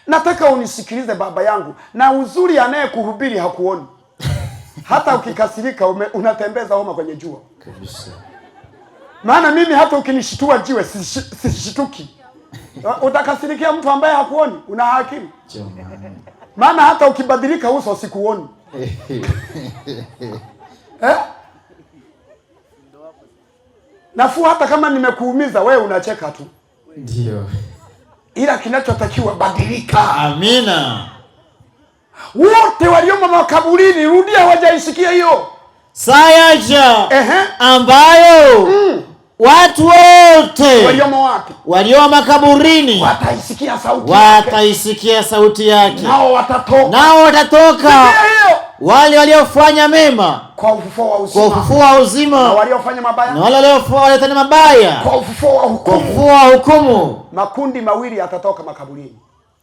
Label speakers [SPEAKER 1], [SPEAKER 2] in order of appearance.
[SPEAKER 1] Nataka unisikilize baba yangu, na uzuri anayekuhubiri hakuoni. Hata ukikasirika unatembeza homa kwenye jua
[SPEAKER 2] Kabisa.
[SPEAKER 1] Maana mimi hata ukinishitua jiwe sishituki. Utakasirikia mtu ambaye hakuoni? Una akili?
[SPEAKER 2] Jamani.
[SPEAKER 1] Maana hata ukibadilika uso sikuoni. Eh? Nafuu hata kama nimekuumiza wewe unacheka tu.
[SPEAKER 2] Ndio.
[SPEAKER 1] Ila kinachotakiwa badilika.
[SPEAKER 2] Amina.
[SPEAKER 1] Wote waliomo makaburini, rudia, hawajaisikia hiyo.
[SPEAKER 2] Saa yaja ambayo watu wote
[SPEAKER 1] waliomo wapi?
[SPEAKER 2] Walio makaburini
[SPEAKER 1] wataisikia sauti yake.
[SPEAKER 2] Wataisikia sauti yake.
[SPEAKER 1] Nao watatoka.
[SPEAKER 2] Nao watatoka.
[SPEAKER 1] Sikia hiyo.
[SPEAKER 2] Wale waliofanya mema
[SPEAKER 1] kwa ufufuo wa uzima.
[SPEAKER 2] Kwa ufufuo wa uzima.
[SPEAKER 1] Na waliofanya mabaya.
[SPEAKER 2] Na wale waliotenda mabaya
[SPEAKER 1] kwa ufufuo wa hukumu.
[SPEAKER 2] Kwa ufufuo wa hukumu.
[SPEAKER 1] Makundi mawili yatatoka makaburini.